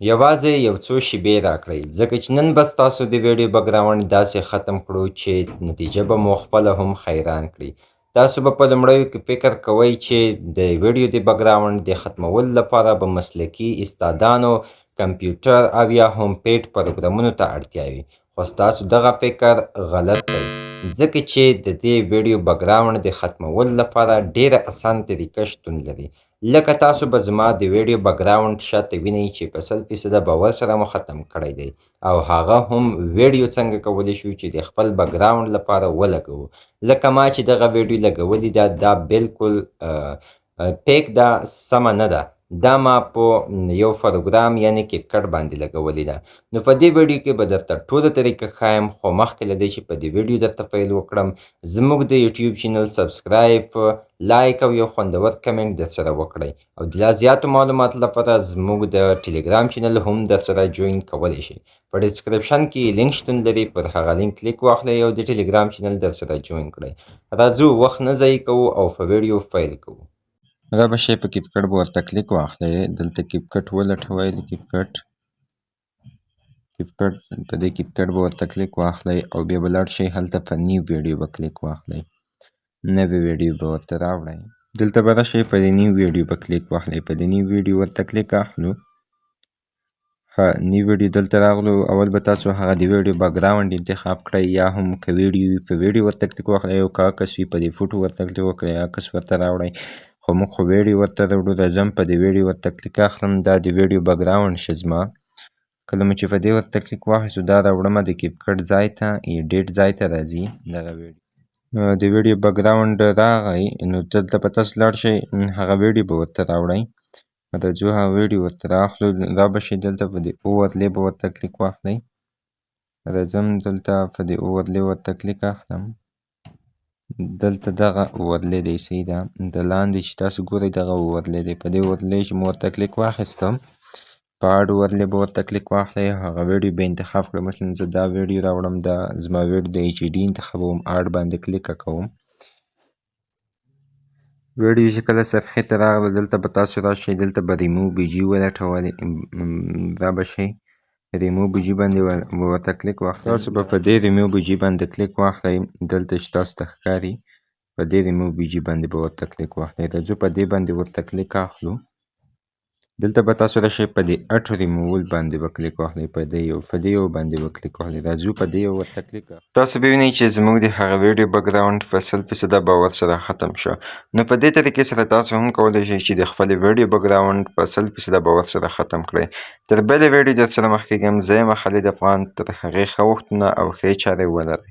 یوازې یو څو شیبې راکړئ، ځکه چې نن به ستاسو د ویډیو background داسې ختم کړو چې نتیجه به مو خپله هم حیران کړي. تاسو به په لومړیو کې فکر کوئ چې د ویډیو د background د ختمولو لپاره به مسلکي استادانو، کمپیوټر او یا هم paid پروګرامونو ته اړتیا وي، خو ستاسو دغه فکر غلط دی، ځکه چې د دې ویډیو background د ختمولو لپاره ډیره اسانه طریقه شتون لري. لکه تاسو به زما د ویډیو background شاته وینئ چې په 100% باور سره مو ختم کړی دی، او هغه هم ویډیو څنګه کولی شو چې د خپل background لپاره ولګوو. لکه ما چې دغه ویډیو لګولې ده، دا بالکل fake ده، سمه نه ده. دا ما په یو پروګرام یعنی CapCut باندې لګولې ده. نو په دې ویډیو کې به درته ټوله طریقه ښایم، خو مخکې له دې چې په دې ویډیو درته پیل وکړم، زموږ د یوټیوب channel subscribe، like او یو خوندور کمنټ در سره وکړئ، او د لا زیاتو معلوماتو لپاره زموږ د ټلګرام channel هم در سره join کولی شئ. په description کې لینک شتون لري، پر هغه لینک کلیک واخلئ او د ټلګرام channel در سره join کړئ. راځو، وخت نه ضایع کوو او په ویډیو پیل کوو. را به شئ، په CapCut به ورته کلیک واخلئ. دلته CapCut ولټوئ، د CapCut په دې CapCut به ورته کلیک واخلئ او بیا به لاړ شئ هلته په new video به کلیک واخلئ، نوې ویډیو به ورته راوړئ. دلته به راشئ، په دې new video به کلیک واخلئ. په دې new video ورته کلیک اخلو. ښه، new video دلته راغلو. اول به تاسو هغه د ویډیو background انتخاب کړئ، یا هم که ویډیو وي په ویډیو ورته کلیک واخلئ، او که عکس وي په دې فوټو ورته کلیک وکړئ، عکس ورته راوړئ. خو موږ خو ویډیو ورته راوړو. راځم، په دې ویډیو ورته کلیک اخلم. دا د ویډیو background شه زما. کله مو چې په دې ورته کلیک واخیستو، دا راوړمه د CapCut ځای ته، edit ځای ته راځي. دغه ویډیو، د ویډیو background راغی. نو دلته به تاسو لاړ شئ، هغه ویډیو به ورته راوړئ. راځو، هغه ویډیو ورته راخلو. را به شئ دلته، په دې overlay به ورته کلیک واخلئ. راځم، دلته په دې overlay ورته کلیک اخلم. دلته دغه overlay دی، صحیح ده. د لاندې چې تاسو ګورئ، دغه overlay دی. په دې overlay چې مو ورته کلیک واخیستم، په add overlay به ورته کلیک واخلئ، هغه ویډیو به انتخاب کړئ. مثلا زه دا ویډیو راوړم، دا زما ویډیو د HD انتخابوم، add باندې کلیک کوم. ویډیو چې کله صفحې ته راغله، دلته به تاسو راشئ، دلته به ریموو بي جي ولټولئ. را به شئ، ریموو بي جي باندې به ورته کلیک واخلئ. تاسو به په دې ریموو بي جي باندې کلیک واخلئ. دلته چې تاسو ته ښکاري، په دې ریموو بي جي باندې به ورته کلیک واخلئ. راځو، په دې باندې ورته کلیک اخلو. دلته به تاسو راشئ، په دې اټو ریموول باندې به کلیک واخلئ. په دې یو باندې به کلیک واخلئ. راځو، په دې یو ورته کلیک. تاسو به وینئ چې زموږ د هغه ویډیو background په 100% باور سره ختم شو. نو په دې طریقې سره تاسو هم کولی شئ چې د خپلې ویډیو background په 100% باور سره ختم کړئ. تر بلې ویډیو در سره مخ کېږم. زه یم خالد افغان. تر هغې ښه وختونه او ښې چارې ولرئ.